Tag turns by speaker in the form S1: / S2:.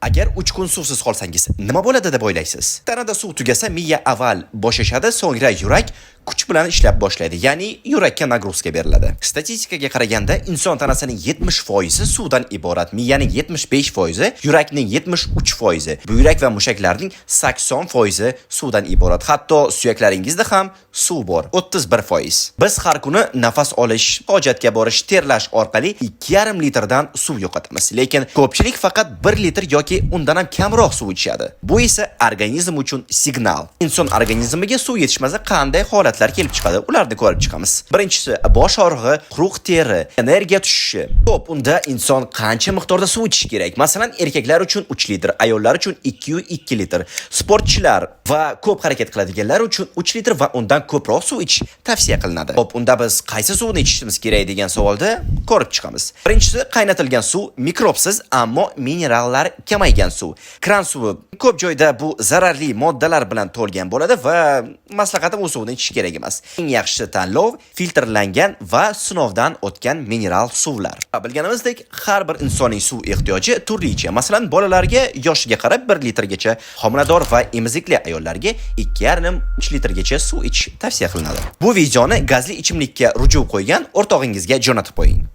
S1: Agar 3 kun suvsiz qolsangiz, nima bo'ladi deb o'ylaysiz? Tanada suv tugasa, miya avval bo'shashadi, so'ngra yurak kuch bilan ishlab boshlaydi, ya'ni yurakka нагрузка beriladi. Statistikaga qaraganda, inson tanasining 70% suvdan iborat, miyaning 75%, yurakning 73%, buyrak va mushaklarning 80% suvdan iborat. Hatto suyaklaringizda ham suv bor, 31%. Biz har kuni nafas olish, hojatga borish, terlash orqali 2,5 litrdan suv yo'qotamiz. Lekin ko'pchilik faqat 1 litr yoki undan ham kamroq suv ichadi. Bu esa organizm uchun signal. Inson organizmiga suv yetishmasa, qanday holatlar kelib chiqadi? Ularni ko'rib chiqamiz. Birinchisi: bosh og'rig'i, quruq teri, energiya tushishi. Xo'p, unda inson qancha miqdorda suv ichishi kerak? Masalan, erkaklar uchun 3 litr, ayollar uchun 2,2 litr. Sportchilar va ko'p harakat qiladiganlar uchun 3 litr va undan ko'proq suv ichish tavsiya qilinadi. Xo'p, unda biz qaysi suvni ichishimiz kerak degan savolda ko'rib chiqamiz. Birinchisi: qaynatilgan suv, mikrobsiz, ammo minerallar kamaygan suv. Kran suvi ko'p joyda bu zararli moddalar bilan to'lgan bo'ladi va maslahatim, u suvni ichish kerak emas. Eng yaxshi tanlov filtrlangan va sinovdan o'tgan mineral suvlar. Bilganimizdek, har bir insonning suv ehtiyoji turlicha. Masalan, bolalarga yoshiga qarab 1 litrgacha, homilador va emizikli ayollarga 2,5-3 litrgacha suv ichish tavsiya qilinadi. Bu videoni gazli ichimlikka ruju qo'ygan o'rtog'ingizga jo'natib qo'ying.